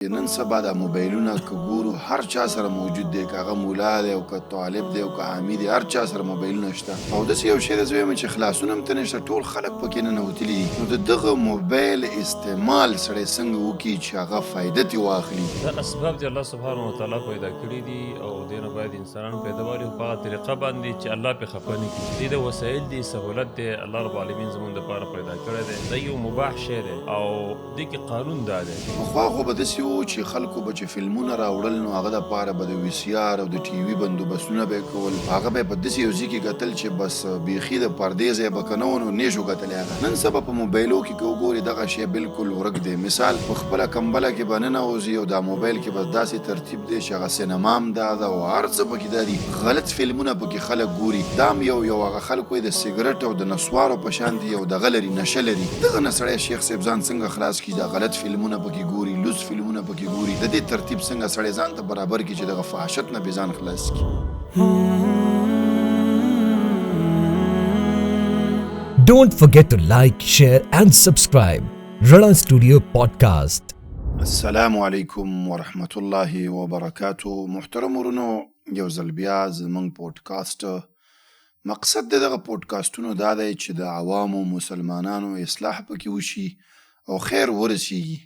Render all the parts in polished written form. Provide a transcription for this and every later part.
نن سبا دا موبایلونه که ګورو هر چا سره موجود دی، که هغه مولا دی او که طالب دی او که عامي دی، هر چا سره موبایلونه شته. او داسې یو شی دی زه وایم چې خلاصون هم ته نشته، ټول خلک پکې ننوتلي دي. نو د دغه موبایل استعمال سړی څنګه وکړي چې هغه فایده ترې واخلي؟ دا اسباب دې الله سبحانه وتعالی پیدا کړي دي او دې نه باید انسانان پیدا والي په هغه طریقه باندې چې الله پرې خفه نه کړي. دې د وسایل دي، سهولت دی، الله رب العالمین زموږ دپاره پیدا کړی دی. دا یو مباح شی دی او دې کې قانون دا دی. پخوا خو به داسې وو چې خلکو به چې فلمونه راوړل نو هغه دپاره به د وي سي آر او د ټي وي بندوبستونه به یې کول، هغه به یې په داسې یو ځای کې کتل چې بس بیخي د پردې ځای به که نه و نو نه شو کتلی. هغه نن سبا په موبایلو کې که وګورې دغه شی بالکل ورک دی. مثال په خپله کمبله کې به ننوځي او دا موبایل کې بس داسې ترتیب دی چې هغه سینما هم دا ده او هر څه پکې دا دي، غلط فلمونه پکې خلک ګوري. دا هم یو یو هغه خلک وایي د سګرټ او د نسوارو په شان دي، یو دغه لري، نشه لري. دغه نه سړی شیخ صاحب ځان څنګه خلاص کړي؟ دا غلط فلمونه پکې ګوري، لوڅ فلمونه پکې ګوري، د دې ترتیب څنګه سړی ځان ته برابر کړي چې دغه فحاشت نه پرې ځان خلاص کړي؟ Don't forget to like, share and subscribe Rana Studio Podcast. السلام علیکم ورحمت الله وبرکاتو. محترم ورونو، یو ځل بیا زمونږ پودکاسټ. مقصد د دغه پودکاسټونو دا دی چې د عوامو مسلمانانو اصلاح پکې وشي او خیر ورسیږي.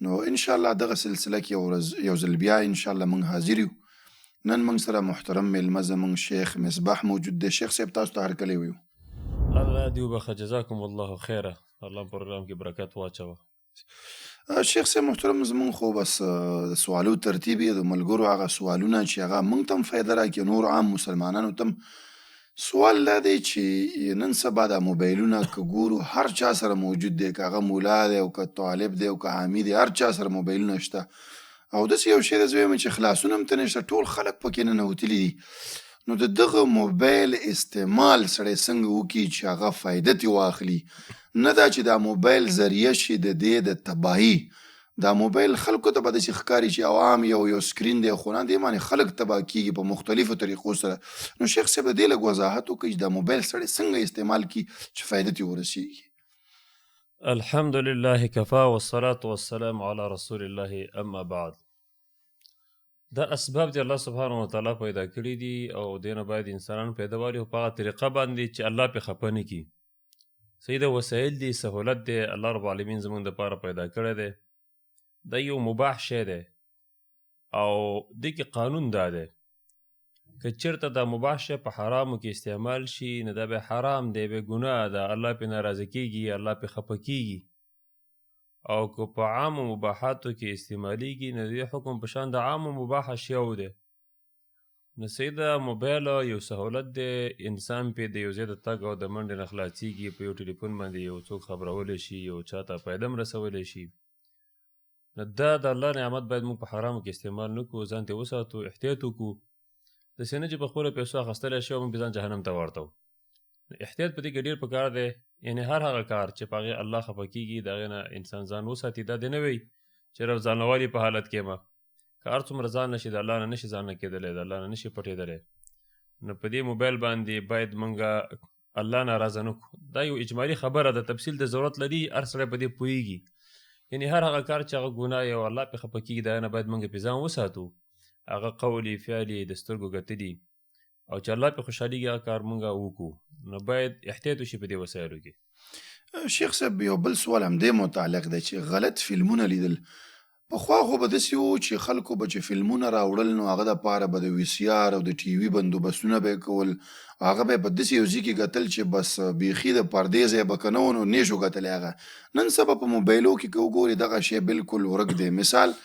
نو ان شاء الله دغه سلسله کې یو ځل بیا ان شاء الله مونږ حاضر یو. نن مونږ سره محترم میلمه زمونږ شیخ مصباح موجود دی. شیخ صاحب تاسو ته هرکلی ویو. الله دې وبخښه، جزاکم الله خیره، الله پروګرام کې برکت واچوه. شیخ صاحب محترم، زمونږ خو بس د سوالو ترتیب یې د ملګرو هغه سوالونه چې هغه مونږ ته هم فایده راکړي، نور عام مسلمانانو ته هم. سوال دا دی چې نن سبا دا موبایلونه که ګورو هر چا سره موجود دی، که هغه مولا دی او که طالب دی او که عامي دی، هر چا سره موبایلونه شته. او داسې یو شی دی زه وایم چې خلاصون هم ته نشته، ټول خلک پکې ننوتلي دي. نو د دغه موبایل استعمال سړی څنګه وکړي چې هغه فایده ترې واخلي، نه دا چې دا موبایل ذریعه شي د دې د تباهي. دا موبایل خلکو ته به داسې ښکاري چې عوام یو یو سکرین دی، خو نه، دې باندې خلک تباه کیږي په مختلفو طریقو سره. نو شیخ صاحب د دې لږ وضاحت وکړي چې دا موبایل سړی څنګه استعمال کړي چې فایده ترې ورسیږي. الحمد لله کفا والصلاة والسلام علی رسول الله، اما بعد. دا اسباب دې الله سبحانه وتعالی پیدا کړي دي او دې نه باید انسانان پیدا والي په هغه طریقه باندې چې الله پرې خفه نه کړي. صحیح ده، وسایل دي، سهولت دی، الله رب العالمین زموږ دپاره پیدا کړی دی. دا یو مباح شی دی او دې کې قانون دا دی که چېرته دا مباح شی په حرامو کې استعمال شي نو دا به حرام دی، به ګناه ده، الله پرې ناراضه کېږي، الله پرې خفه کېږي. او که په عامو مباحاتو کې استعمالیږي نو دې حکم په شان د عامو مباح اشیاو دی. نو صحیح ده، موبایل یو سهولت دی، انسان پې د یو ځای د تګ او د منډې نه خلاصېږي، په یو ټلیفون باندې یو څوک خبرولی شي، یو چا ته فایده هم رسولی شي. نو دا د الله نعمت باید موږ په حرامو کې استعمال نه کړو، ځان ترې وساتو، احتیاط وکړو، داسې نه چې په خپلو پیسو اخیستلی شي او موږ پرې ځان جهنم ته ورتو. احتیاط په دې کې ډېر پکار دی، یعنې هر هغه کار چې په هغې الله خفه کېږي د هغې نه انسان ځان وساتي. دا دې نه وایي چې رب ځانوالي په حالت کې ما که هر څومره ځان نه شي د الله نه نشي ځان نه کېدلی، د الله نه نشي پټېدلی. نو په دې موبایل باندې باید موږ الله ناراضه نه کړو. دا یو اجمالي خبره ده، تفصیل د ضرورت لري، هر سړی په دې پوهېږي. یعنې هر هغه کار چې هغه ګناه یې او الله پرې خفه کېږي د هغې نه باید موږ پرې ځان وساتو، هغه قولي فعلي د سترګو کتلي او چې الله پرې خوشحالېږي هغه کار موږ وکړو. نو باید احتیاط وشي په دې وسایلو کې. شیخ صاحب یو بل سوال هم دې متعلق دی چې غلط فلمونه لیدل. پخوا خو به داسې وو چې خلکو به چې فلمونه راوړل نو هغه دپاره به د وي سي آر او د ټي وي بندوبستونه به یې کول، هغه به یې په داسې یو ځای کې کتل چې بس بیخي د پردې ځای به که نه و نو نه شو کتلی. هغه نن سبا په موبایلو کې که وګورې دغه شی بالکل ورک دی. مثال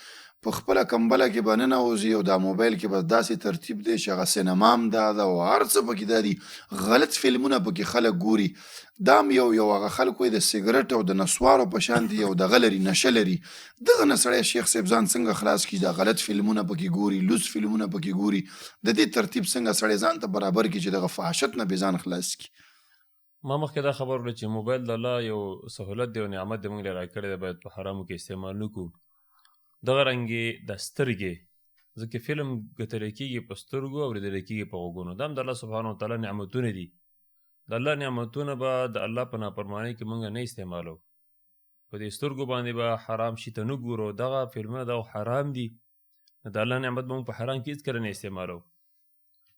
په خپله کمبله کې به ننوځي او دا موبایل کې بس داسې ترتیب دی چې هغه سینما هم دا ده او هر څه پکې دا دي، غلط فلمونه پکې خلک ګوري. دا هم یو یو هغه خلک وایي د سګرټ او د نسوارو په شان دي، یو دغه لري، نشه لري. دغه نه سړی شیخ صاحب ځان څنګه خلاص کړي؟ دا غلط فلمونه پکې ګوري، لوڅ فلمونه پکې ګوري، د دې ترتیب څنګه سړی ځان ته برابر کړي چې دغه فحاشت نه پرې ځان خلاص کړي؟ ما مخکې دا خبر وکړه چې موبایل د الله یو سهولت دی او نعمت دی، موږ له راکړی دی، باید په حرامو کې استعمال نه کړو. دغه رنګې د سترګې، ځکه فلم کتلی کېږي په سترګو، اورېدلی کېږي په غوږونو، دا هم د الله سبحانه وتعالی نعمتونه دي. د الله نعمتونه به د الله په نافرمانۍ کې موږ نه استعمالو. په دې سترګو باندې به حرام شي ته نه ګورو، دغه فلمونه دا حرام دي، نو د الله نعمت به موږ په حرام کې هېڅکله نه استعمالو.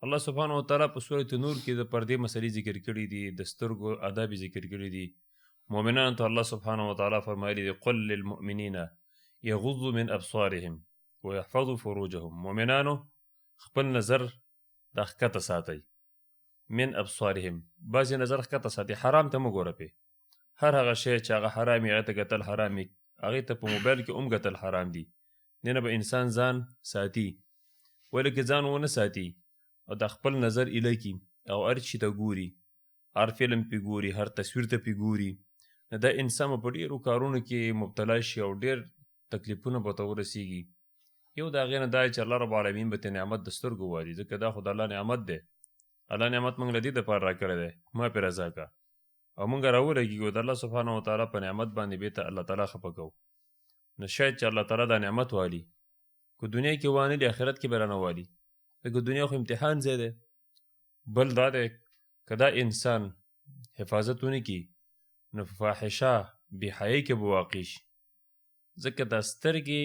الله سبحانه وتعالی په سورة نور کې د پردې مسلې ذکر کړي دي، د سترګو آداب یې ذکر کړي دي. مؤمنانو ته الله سبحانه وتعالی فرمایلي دي قل للمؤمنین یغضوا من ابصارهم ويحفظوا فروجهم. مؤمنانو خپل نظر دا ښکته ساتئ، من ابصارهم، بعضې نظر ښکته ساتئ، حرام ته مه ګوره پې. هر هغه شی چې هغه حرام وي هغې ته کتل حرام وي، هغې ته په موبایل کې هم کتل حرام دي. دې نه به انسان ځان ساتي، ولې که ځان ونه ساتي او د خپل نظر ایله کي او هر شي ته ګوري، هر فلم پې ګوري، هر تصویر ته پې ګوري، نو دا انسان به په ډېرو کارونو کې مبتلا شي او ډېر تکلیفونه به ورته ورسېږي. یو د هغې نه دا چې الله رب العالمین به ته نعمت د سترګو والي، ځکه دا خو د الله نعمت دی، الله نعمت موږ له دې دپاره راکړی دی، ما پرې رضا کړه او موږ راولګېږو د الله سبحانه وتعالی په نعمت باندې بېرته الله تعالی خفه کوو. نو شاید چې الله تعالی دا نعمت والي، که دنیا کې وانه لي آخرت کې به رانه والي، ځکه دنیا خو امتحان ځای دی. بل دا دی که دا انسان حفاظت ونه کړي نو په فاحشه بې حیايي کې به واقع شي، ځکه دا سترګې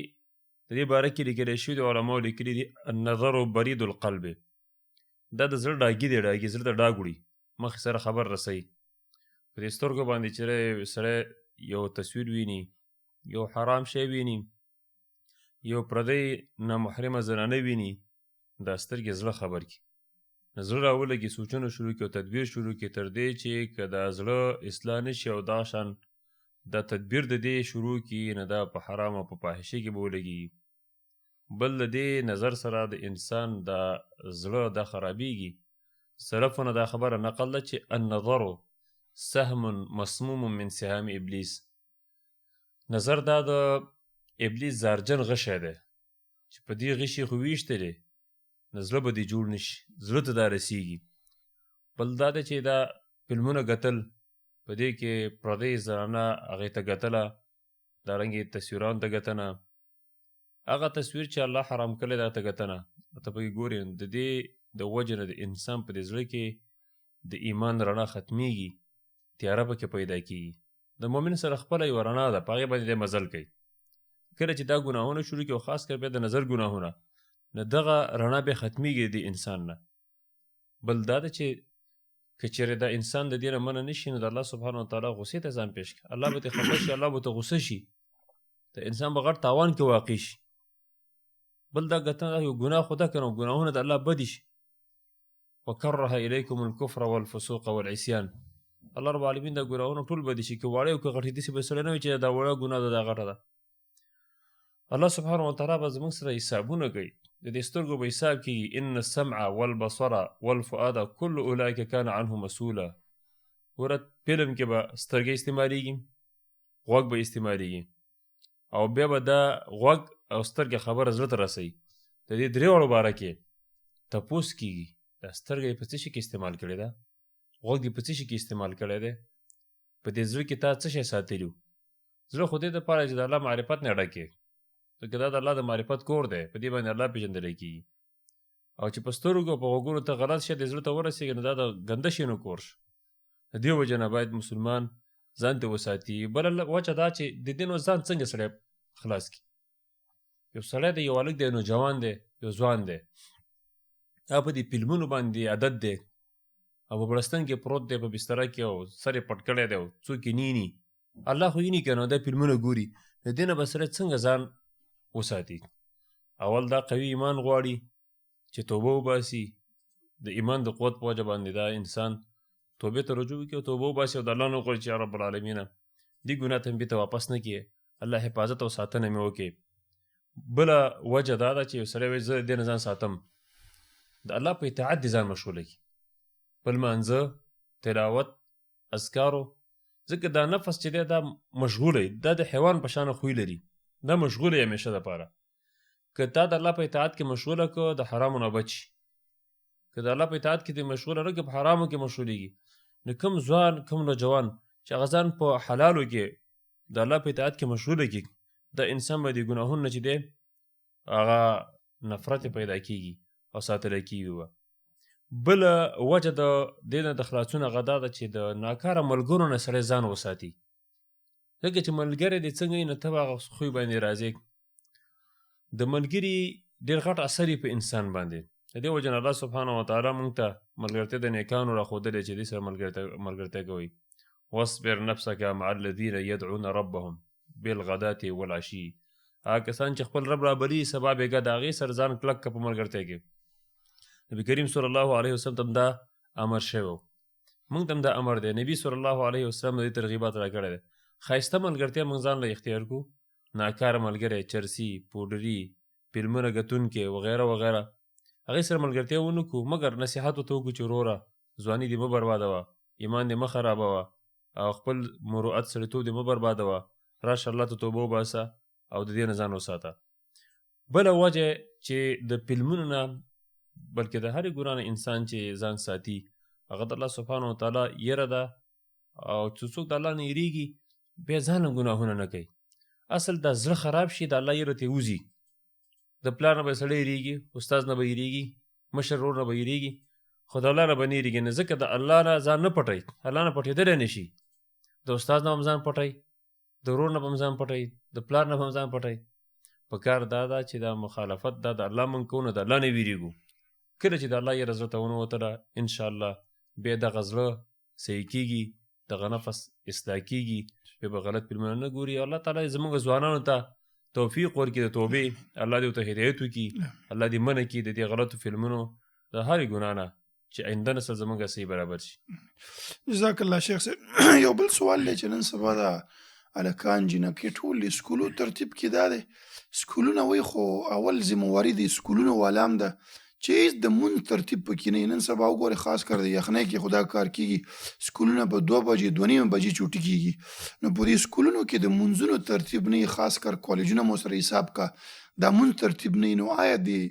د دې باره کې لیکلی شوي دي، علماو لیکلي دي النظر برید القلب، دا د زړه ډاګي دی، ډاګي زړه ته ډاګ وړي، مخې سره خبر رسوي. په دې سترګو باندې چې سړی یو تصویر ویني، یو حرام شی ویني، یو پردی نامحرمه زنانه ویني، دا سترګې زړه خبر کړي، نو زړه راولګي، سوچونه شروع کړي او تدبیر شروع کړي، تر دې چې که دا زړه اصلاح نه شي او دا شان دا تدبیر د دې شروع کړي، نو دا په حرام او په فاحشې کې به ولګېږي. بل د دې نظر سره د انسان دا زړه دا خرابېږي. سلفونه دا خبره نقل ده چې النظر سهم مسموم من سهام ابلیس، نظر دا د ابلیس زارجن غشی دی چې په دې غشي خو ویشتلې نو زړه به دې جوړ نه شي، زړه ته دا رسېږي. بل دا دی چې دا فلمونه کتل، په دې کې پردۍ زنانه هغې ته کتله، دارنګې تصویرانو ته کتنه، هغه تصویر چې الله حرام کړی دی هغه ته کتنه، ته پکې ګورې، د دې د وجې نه د انسان په دې زړه کې د ایمان رڼا ختمیږي، تیاره پکې پیدا کیږي. د مؤمن سره خپله یوه رڼا ده، په هغې باندې دی مزل کوي. کله چې دا ګناهونه شروع کړي او خاص کر بیا د نظر ګناهونه، نو دغه رڼا بیا ختمیږي د انسان نه. بل دا ده چې که چېرې دا انسان د دې نه منع نه شي، نو د الله سبحانه وتعالی غصې ته ځان پېښ کړي، الله به ترې خفه شي، الله به ته غصه شي، د انسان به غټ تاوان کې واقع شي. بل دا کتنه یو ګناه خو ده که نه، ګناهونه د الله بدي شي. وکره الیکم الکفر والفسوق والعصیان، الله رب العالمین دا ګناهونه ټول بدي شي، که واړه او که غټې، داسې به سړی نه وي چې دا وړه ګناه ده دا غټه ده. الله سبحانه وتعالی به زموږ سره حسابونه کوي، د دې سترګو به حساب کېږي. ان السمع والبصر والفؤاد كل اولئک کان عنه مسؤولا. ګوره فلم کې به سترګې استعمالېږي، غوږ به استعمالېږي، او بیا به دا غوږ او سترګې خبره زړه ته رسوي. د دې درې واړو باره کې تپوس کېږي، دا سترګه یې په څه شي کې استعمال کړې ده، غوږ دې په څه شي کې استعمال کړی دی، په دې زړه کې تا څه شی ساتلی و. زړه خو دې دپاره چې د الله معرفت نه ډک یې، ځکه دا د الله د معرفت کور دی، په دې باندې الله پېژندلی کېږي. او چې په سترګو په غوږونو ته غلط شی د زړه ته ورسېږي، نو دا د ګنده شیانو کور شو. د دې وجه نه باید مسلمان ځان ته وساتي. بله وجه دا چې د دې نو ځان څنګه سړی خلاص کړي. یو سړی دی، یو هلک دی، نوجوان دی، یو ځوان دی، هغه په دې فلمونو باندې عادت دی او په بړستن کې پروت دی په بستره کې او سر یې پټ کړی دی او څوک یې نیني، الله خو یې نی که نه، دا فلمونه ګوري. د دې نه به سړی څنګه ځان وساتي؟ اول دا قوي ایمان غواړي چې توبه وباسي، د ایمان د قوت په وجه باندې دا انسان توبې ته رجوع وکړي او توبه وباسي او د الله نه وغواړي چې یا رب العالمینه دې ګناه ته مې بېرته واپس نه کړې، الله حفاظت او ساتنه مې وکړي. بله وجه دا ده چې یو سړی وایي زه دې نه ځان ساتم، د الله په اطاعت دې ځان مشغوله کړي، په لمانځه، تلاوت، اذکارو، ځکه دا نفس چې دی دا مشغوله وي، دا د حیوان په شان خوی لري، دا مشغوله وي همیشه دپاره. که تا د الله په اطاعت کې مشغوله که د حرامو نه بچ شي، که د الله په اطاعت کې دې مشغوله نه که په حرامو کې مشغولېږي، نو کوم ځوان کوم نوجوان چې هغه ځان په حلالو کې د الله په اطاعت کې مشغوله کړي، دا انسان به د ګناهونو نه چې دی هغه نفرت پیدا کېږي او ساتلی کېږي به. بله وجه د دې نه د خلاصون هغه دا ده چې د ناکاره ملګرو نه سړی ځان وساتي. ځکه چې ملګری دې څنګه وي نو ته به هغه خوی باندې راځې. د ملګري ډېر غټ اثر یې په انسان باندې. د دې وجه نه الله سبحانه وتعالی مونږ ته ملګرتیا د نیکانو راښودلې چې دې سره ملګرتیا کوي. واصبر نفسك مع الذين يدعون ربهم بالغداة والعشي. هغه کسان چې خپل رب رابلي سبا بېګا د هغې سره ځان کلک که په ملګرتیا کې. نبی کریم صلی الله علیه وسلم ته هم دا امر شوی و، مونږ ته هم دا امر دی. نبی صلی الله علیه وسلم د دې ترغیبات راکړی دی. ښایسته ملګرتیا مونږ ځان له اختیار کړو، ناکاره ملګری، چرسي، پوډري، فلمونه ګتونکی وغیره وغیره، هغې سره ملګرتیا ونه کړو، مګر نصیحت ورته وکړو چې وروره ځواني دې مه بربادوه، ایمان دې مه خرابوه او خپل مروءت سړیتوب دې مه بربادوه، راشه الله ته توبه وباسه او د دې نه ځان وساته. بله وجه چې د فلمونو نه بلکې د هرې ګناه نه انسان چې ځان ساتي هغه د الله سبحانه وتعالی یره ده، او چې څوک د الله نه یریږي بیا ځان هم ګناهونه نه کوي. اصل دا زړه خراب شي د الله یره ترې وځي. د پلار نه به سړی یریږي، استاد نه به یریږي، مشر ورور نه به یریږي، خو د الله نه به نه یریږي. نه ځکه د الله نه ځان نه پټوي، الله نه پټېدلی نه شي. د استاد نه به هم ځان پټوي، د ورور نه به هم ځان پټوي، د پلار نه به هم ځان پټوي. په کار دا ده چې دا مخالفت دا د الله مونږ کوو نو د الله نه ویریږو. کله چې د الله یره زړه ته ونه وتله انشاءالله بیا دغه زړه صحیح کیږي، دغه نفس اصلاح کیږي، بیا به غلط فلمونه نه ګوري. الله تعالی زموږ ځوانانو ته توفیق ورکړي د توبې، الله دې ورته هدایت وکړي، الله دې منع کړي د دې غلطو فلمونو د هرې ګناه نه چې آینده نسل زموږ صحیح برابر شي. جزاک الله شیخ صاحب. یو بل سوال دی چې نن سبا دا هلکان جینکۍ ټول د سکولو ترتیب کې دا دی، سکولونه وایي خو اول ذمهواري د سکولونو والا هم ده چې هېڅ د مونځ ترتیب پکې نه وي. نن سبا وګورئ خاص کر د یخنۍ کې خو دا کار کېږي، سکولونه په 2 بجې 2:30 بجې چوټي کېږي. نو په دې سکولونو کې د مونځونو ترتیب نه وي، خاص کر کالجونه مو سره حساب کا دا مونځ ترتیب نه وي. نو آیا د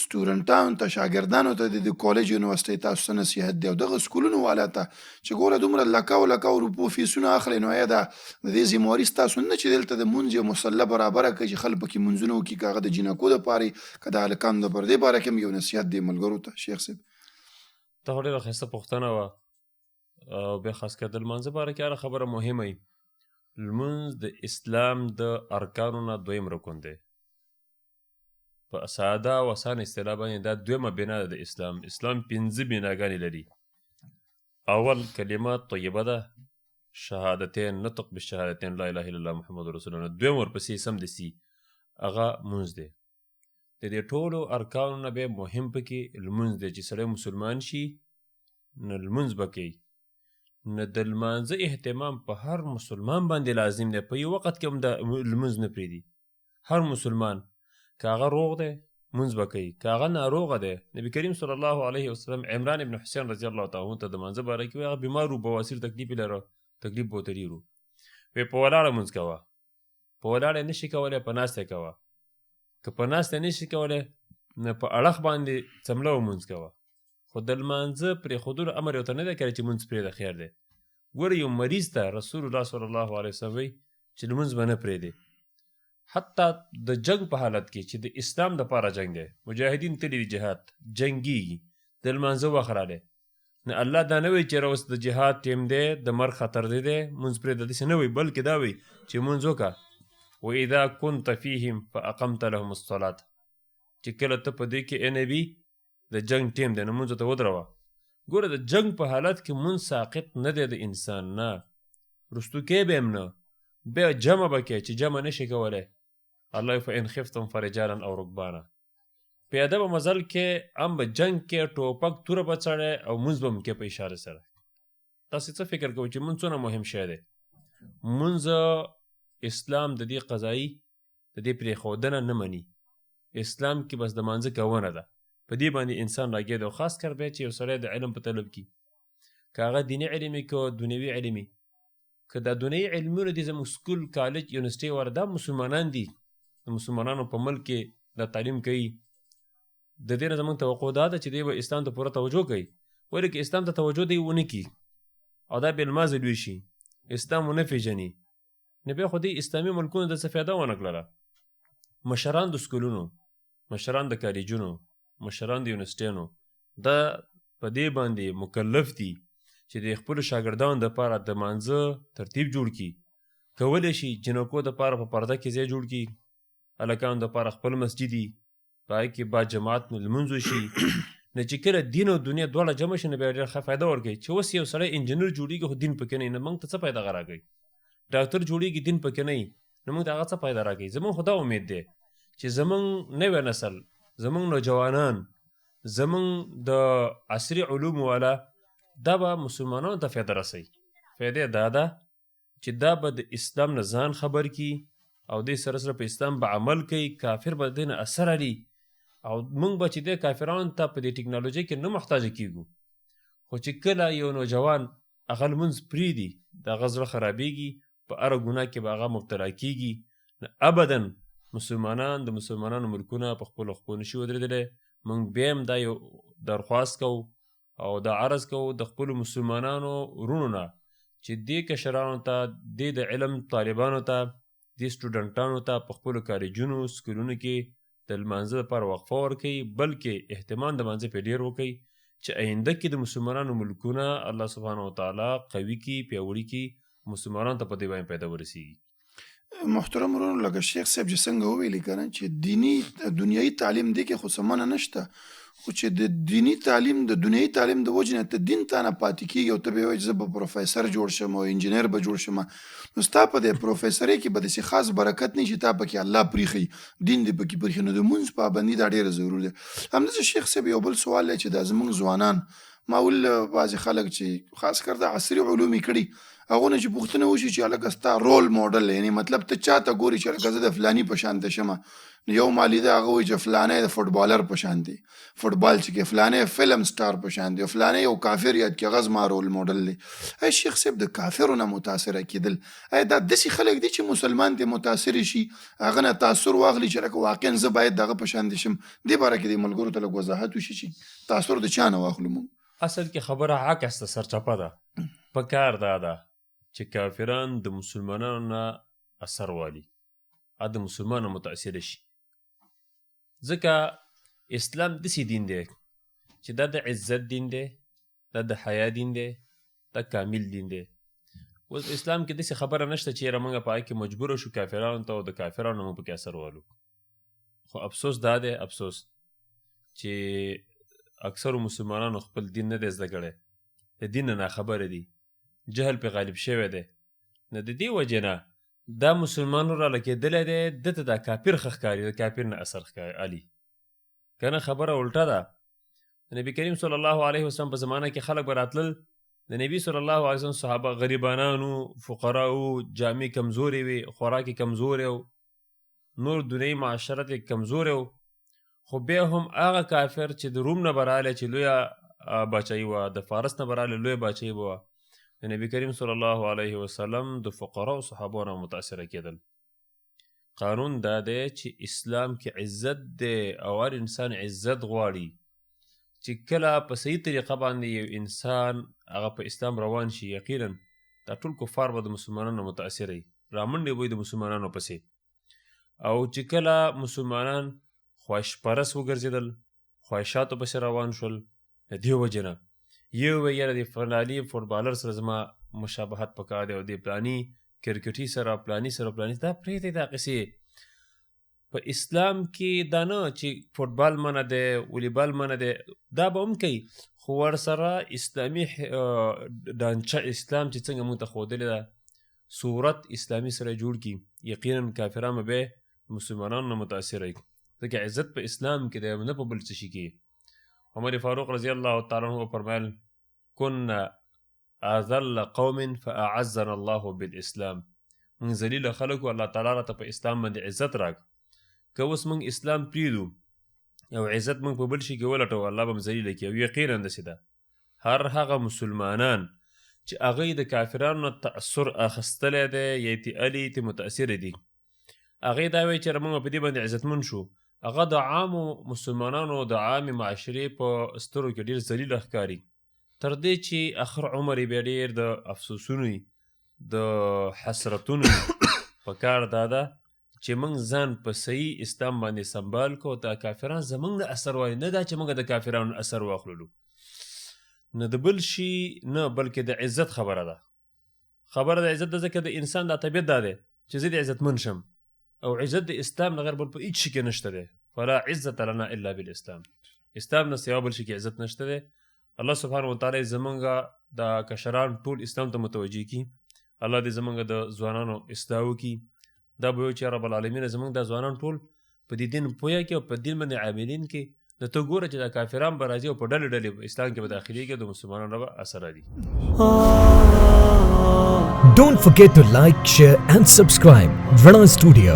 سټوډنټانو ته، شاګردانو ته د کالج یونیورسټۍ تاسو څه نصیحت دی، او دغه سکولونو والا ته چې ګوره دومره لکاو لکاو روپو فیسونه اخلئ، نو آیا دا د دې ذمهواري ستاسو نه چې دلته د مونځ یو مصلی برابره کړئ چې خلک پکې مونځونه وکړي، که هغه د جینکو دپاره وي که د هلکانو دپاره؟ دې باره کې هم یو نصیحت دی ملګرو ته شیخ صاحب. دا خو ډېره ښایسته پوښتنه وه، او بیا خاص کر د لمانځه باره کې هره خبره مهمه وي. لمونځ د اسلام د ارکانو نه دویم رکن دی. په ساده او اسانه اصطلاح باندې دا دویمه بنا ده د اسلام. اسلام 5 بناګانې لري. اول کلمه طیبه ده، شهادتین، نطق بالشهادتین، لا اله الا الله محمد رسول الله. دویم ورپسې سمدستي هغه مونځ دی. د دې ټولو ارکانو نه بیا مهم پکې لمونځ دی چې سړی مسلمان شي نو لمونځ به کوي. نو د لمانځه اهتمام په هر مسلمان باندې لازم دی. په یو وخت کې هم د لمونځ نه پرېږدي. هر مسلمان که هغه روغ دی مونځ به کوي، که هغه ناروغه دی. نبی کریم صلی الله علیه وسلم عمران ابن حسین رضی الله تعالی عنه ته د مانځه باره کې وایي، هغه بیمار و، بواسیر تکلیف یې لره، تکلیف به ورته ډېر و. وایي په ولاړه مونځ کوه، په ولاړه یې نشي کولی په ناسته کوه، که په ناسته یې نشي کولی نو په اړخ باندې څمله ومونځ کوه. خو د لمانځه پرېښودلو امر یې ورته نه دی کړی چې مونځ پرېږده خیر دی. ګوره یو مریض ته رسول الله صلی الله علیه وسلم وایي چې لمونځ به نه پرېږدې، حتی د جنگ په حالت کې چې د اسلام دپاره جنگ دی، مجاهدین تللي دي جهاد، جنګیږي، د لمانځه وخت راغلی، نو الله دا نه وایي چې اوس د جهاد ټیم دی، د مرګ خطر دی دی مونځ پرېږده، داسې نه وایي، بلکې دا وایي چې مونځ وکړه. واذا كنت فيهم فاقمت لهم الصلاة، چې کله ته په دې کې ای نبي د جنگ ټیم دی نو مونځ ورته ودروه. ګوره د جنگ په حالت کې مونځ ساقط نه دی د انسان، نه رستو کې به هم نه، بیا جمع به کې چې جمع نشي کولی. الله فإن خفتم فرجالا او رکبانا، پیاده به مزل کې هم به جنگ کې ټوپک توره به څړی او مونځ به هم کې په اشاره سره. تاسې څه فکر کوئ چې مونځ څونه مهم شی دی؟ مونځ اسلام د دې قضایي د دې پرېښودنه نه مني. اسلام کې بس د مانځه کوونه ده، په دې باندې انسان راګیا دی. او خاص کر بیا چې یو سړی د علم په طلب کې، که هغه دیني علم وي که دنیوي علم وي، که دا دنیوي علمونه دي زموږ سکول کالج یونیورسټۍ والا دا مسلمانان دي، د مسلمانانو په ملک کې دا تعلیم کوي، د دې نه زموږ توقع دا ده چې دی به اسلام ته پوره توجه کوي. ولې که اسلام ته توجه دی ونه کړي او دا بې لمازه لوی شي، اسلام ونه پېژني، نو بیا خو دې اسلامي ملکونو د څه فایده ونه کړله. مشران د سکولونو، مشران د کالجونو، مشران د یونیورسټیانو دا په دې باندې مکلف دي چې د خپلو شاګردانو دپاره د مانځه ترتیب جوړ کړي. کولی شي جنکو دپاره په پرده کې ځای جوړ کړي، هلکانو دپاره خپل مسجد وي، په هغې کې با جماعت لمونځ وشي. نو چې کله دین او دنیا دواړه جمع شي نو بیا ډېر ښه فایده ورکوي. چې اوس یو سړی انجینر جوړېږي خو دین پکې نه وي، نو موږ ته څه فایده هغه راکوي؟ ډاکټر جوړېږي دین پکې نه وي، نو موږ ته هغه څه فایده راکوي؟ زموږ خو دا امید دی چې زموږ نوی نسل، زموږ نوجوانان، زموږ د عصري علومو والا دا به مسلمانانو ته فایده رسوي. فایده دا ده چې دا به د اسلام نه ځان خبر کړي او دې سره سره په اسلام به عمل کوي، کافر به دې نه اثر علي، او موږ به چې دې کافرانو ته په دې ټکنالوژۍ کې نه محتاج کیږو. خو چې کله یو نوجوان هغه لمونځ پرېږدي، د هغه زړه خرابېږي، په هره ګناه کې به هغه مبتلا کیږي. نو ابدا مسلمانان د مسلمانانو ملکونه په خپلو خپو نشي ودرېدلی. موږ بیا هم دا یو درخواست کوو او دا عرض کوو د خپلو مسلمانانو وروڼو نه چې دې کشرانو ته، دې د علم طالبانو ته، دې سټوډنټانو ته په خپلو کالجونو سکولونو کې د لمانځه لپاره وقفه ورکوي، بلکې اهتمام د لمانځه پرې ډېر وکړي چې آینده کې د مسلمانانو ملکونه الله سبحانه وتعالی قوي کړي، پیاوړي کړي، مسلمانانو ته په دې باندې پیدا ورسیږي. محترم ورونو، لکه شیخ صاحب چې څنګه وویلې که نه چې دیني دنیایي تعلیم دی کې خو څه منع نشته، خو چې د دیني تعلیم د دنیایي تعلیم د وجې نه ته دین ته نه پاتې کېږي او ته به وایې چې زه به پروفیسر جوړ شم او انجینر به جوړ شم، نو ستا په دې پروفیسرۍ کې به داسې خاص برکت نه چې تا پکې الله پرېښي، دین دې پکې پرېښي. نو د مونځ پابندي دا ډېره ضروري ده. همداسې شیخ صاحب یو بل سوال دی چې دا زموږ ځوانان، ما ول بعضې خلک چې خاص کر د عصري علوم یې کړي، هغو نه چې پوښتنه وشي چې هلکه ستا رول ماډل، یعنې مطلب ته چا ته ګورې چې هلکه زه د فلاني په شان ته شم، نو یو مالي ده هغه وایي چې فلانی د فوټبالر په شان دی، فوټبال چې کوي، فلانی فلم سټار په شان دی، فلانی یو کافر یاد کړي، هغه زما رول ماډل دی. ای شیخ صاحب د کافرو نه متاثره کېدل، ای دا داسې خلک دي چې مسلمان ته متاثر شي، هغه نه تاثر واخلي چې لکه واقعا زه باید دغه په شان دي شم؟ دې باره کې د ملګرو ته لږ وضاحت وشي چې تاثر د چا نه واخلو موږ؟ اصل کې خبره عکس ده، سرچپه ده. په کار دا ده چې کافران د مسلمانانو نه اثر والي، د مسلمانانو متاثر شي، ځکه اسلام داسې دین دی چې دا د عزت دین دی، دا د حیا دین دی، دا کامل دین دی. اوس اسلام کې داسې خبره نشته چې یاره موږ په هغې کې مجبور شو کافرانو ته او د کافرانو موږ پکې اثر والو. خو افسوس دا دی، افسوس چې اکثرو مسلمانانو خپل دین نه دی زده کړی، د دین نه ناخبره دي، جهل پې غالب شوی دی. نو د دې وجې نه دا مسلمان را لکېدلی دی، ده ته دا کافر ښه ښکاري، د کافر نه اثر ښکاري علي. که نه خبره الټه ده. د نبي کریم صلی الله علیه وسلم په زمانه کې خلک به راتلل، د نبي صلی الله علیه وسلم صحابه غریبانانو، فقراو، جامې کمزورې وې، خوراک یې کمزوری و، نور دنیایي معاشرت یې کمزوری و، خو بیا هم هغه کافر چې د روم نه به راغلی چې لویه باچایي وه، د فارس نه به راغلی لویه باچایي به وه، د نبي کریم صلی الله علیه وسلم د فقراو صحابو نه متاثره کېدل. قانون دا دی چې اسلام کې عزت دی او هر انسان عزت غواړي، چې کله په صحیح طریقه باندې یو انسان هغه په اسلام روان شي، یقینا دا ټول کفار به د مسلمانانو متاثر وي، رامنډې به وي د مسلمانانو پسې. او چې کله مسلمانان خواهش پرست وګرځېدل، خواهشاتو پسې روان شول، د دې وجې نه یو وایي یاره د فلاني فوټبالر سره زما مشابهت پکار دی او د فلاني کرکټي سره، فلاني سره، فلاني، دا پرېږدئ دا قصې. په اسلام کې دا نه چې فوټبال منع دی، والیبال منع دی، دا به هم کوي، خو ورسره اسلامي ډانچه، اسلام چې څنګه موږ ته ښودلې ده، صورت اسلامي سره جوړ کړي، یقینا کافران به بیا مسلمانانو نه متاثر وي، ځکه عزت په اسلام کې دی، نه په بل څه شي کې. عمر فاروق رضی الله تعالی عنه وفرمایل كنا اذل قوم فاعزنا الله بالاسلام. موږ ذلیل خلکو، الله تعالی راته په اسلام باندې عزت راک. که اوس موږ اسلام پرېږدو او عزت موږ په بل شي کې ولټوو، الله به مو ذلیل کړي. او یقینا داسې ده، هر هغه مسلمانان چې هغوی د کافرانو نه تاثر اخیستلی دی یا تې الي تې متاثر دي، هغوی دا وایي چې موږ په دې باندې عزتمن شو، هغه د عامو مسلمانانو د عامې معاشرې په سترو کې ډېر ذلیل ښکاري، تر دې چې اخر عمر یې بیا ډېر د افسوسونو وي، د حسرتونو وي. په کار دا ده چې موږ ځان په صحیح اسلام باندې سنبال کړو، دا کافران زموږ نه اثر واخلي، نه دا چې موږ د کافرانو اثر واخلو، نه د بل شي نه، بلکې د عزت خبره ده. خبره د عزت ده، ځکه د انسان دا طبیعت دا دی چې زه د عزتمن شم، او عزت د اسلام نه غیر بل په هیڅ شي کې نشته دی. فلا عزت لنا الا بالاسلام، اسلام نه سوا بل شي کې عزت نشته دی. الله سبحانه وتعالی زمونږ د کشران ټول اسلام ته متوجه کړي. الله دې زمونږ د ځوانانو اصلاح وکړي. دا به یو چې رب العالمین زمونږ د ځوانان ټول په دې دین پوهه کې او په دین باندې عاملین کې. نو ته ګوره چې دا کافران به راځي او په ډلې ډلې اسلام کې به داخلېږي او د مسلمانانو به اثر دي. Don't forget to like, share and subscribe Rana Studio.